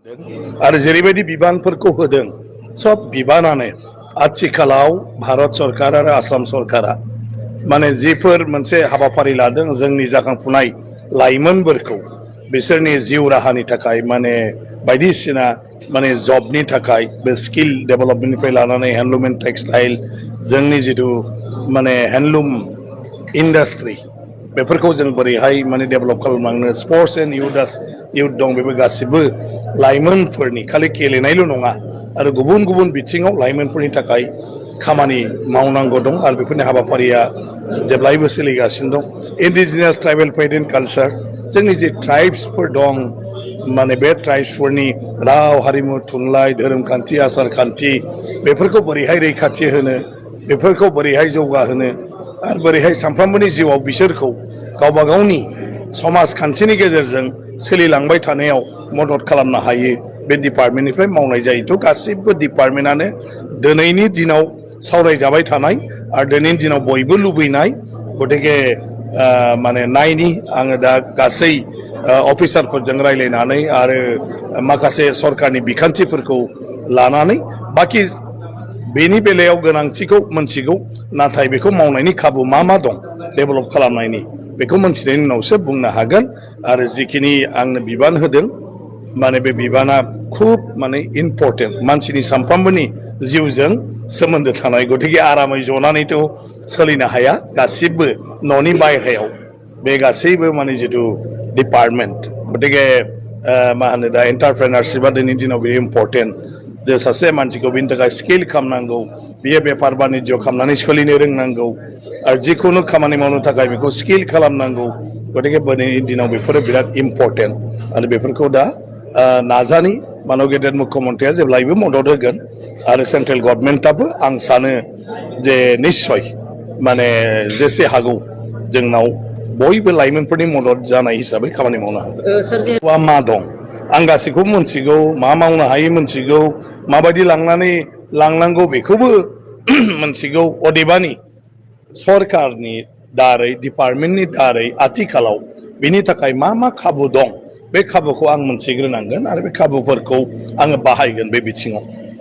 आरो जेरैबायदि बिबानफोरखौ होदों सब बिबानानो आथिखालाव भारत सरकार आरो आसाम सरकारा माने जिफोर मोनसे हाबाफारि लादों जोंनि जाखांफुनाय लाइमोनफोरखौ बिसोरनि जिउ राहानि थाखाय माने बायदिसिना माने जबनि थाखाय बे स्किल डेभेलपमेन्टनिफ्राय लानानै हेन्डलुम एन्ड टेक्सटाइल जोंनि जिथु माने हेन्डलुम इन्डास्ट्रि बेफोरखौ जों बोरैहाय माने डेभेलप खालामलांनो स्पर्ट्स एन्ड युथ दं बेबो गासिबो लाइमोनफोरनि खालि गेलेनायल' नङा आरो गुबुन गुबुन बिथिङाव लाइमोनफोरनि थाखाय खामानि मावनांगौ दं आरो बेफोरनि हाबाफारिया जेब्लायबो सोलिगासिनो दं इन्डिजिनियास ट्राइबेल फेथ एन्ड कालचार जोंनि जे ट्राइब्सफोर दं माने बे ट्राइब्सफोरनि राव हारिमु थुनलाइ धोरोम खान्थि आसार खान्थि बेफोरखौ बोरैहाय रैखाथि होनो बेफोरखौ बोरैहाय जौगाहोनो आरो बोरैहाय सानफ्रोमबोनि जिउआव बिसोरखौ गावबा गावनि समाजखान्थिनि गेजेरजों सोलिलांबाय थानायाव मदद खालामनो हायो बे डिपार्टमेन्टनिफ्राय मावनाय जायोथ' गासिबो डिपार्टमेन्टआनो दिनैनि दिनाव सावरायजाबाय थानाय आरो दिनैनि दिनाव बयबो लुबैनाय गतिके माने नायनि आङो दा गासै अफिसारफोरजों रायलायनानै आरो माखासे सरकारनि बिखान्थिफोरखौ लानानै बाखि बेनि बेलायाव गोनांथिखौ मोनथिगौ नाथाय बेखौ मावनायनि खाबु मा दं डेभेलप खालामनायनि बेखौ मोनथिनायनि उनावसो बुंनो हागोन आरो जिखिनि आंनो बिबान होदों माने बे बिबाना खुब माने इम्पर्टेन्ट मानसिनि सानफ्रोमबोनि जिउजों सोमोन्दो थानाय गतिके आरामै जनानैथ' सोलिनो हाया गासिबो न'नि बायह्रायाव बे गासैबो माने जिथु डिपार्टमेन्ट गतिके मा होनो दा एन्टारप्रेनारशिपआ दिनैनि दिनाव बेयो इम्पर्टेन्ट जे सासे मानसिखौ बेनि थाखाय स्किल खालामनांगौ बियो बेफार बानिज्य खालामनानै सोलिनो रोंनांगौ आरो जिखुनु खामानि मावनो थाखाय बेखौ स्किल खालामनांगौ गतिके दिनैनि दिनाव बेफोरो बिराद इम्पर्टेन्ट आरो बेफोरखौ दा नाजानि मानव गेदेर मुख्यमन्त्रिया जेब्लायबो मदद होगोन आरो सेन्ट्रेल गभर्नमेन्टआबो आं सानो जे निस्सय माने जेसे हागौ जोंनाव बयबो लाइमोनफोरनि मदद जानाय हिसाबै खामानि मावनो हागोन मा दं आं गासैखौबो मोनथिगौ मा मावनो हायो मोनथिगौ माबायदि लांनांगौ बेखौबो मोनथिगौ अदेबानि सरकारनि दारै डिपार्टमेन्टनि दारै आथिखालाव बेनि थाखाय मा खाबु दं बे खाबुखौ आं मोनथिग्रोनांगोन आरो बे खाबुफोरखौ आङो बाहायगोन बे बिथिङाव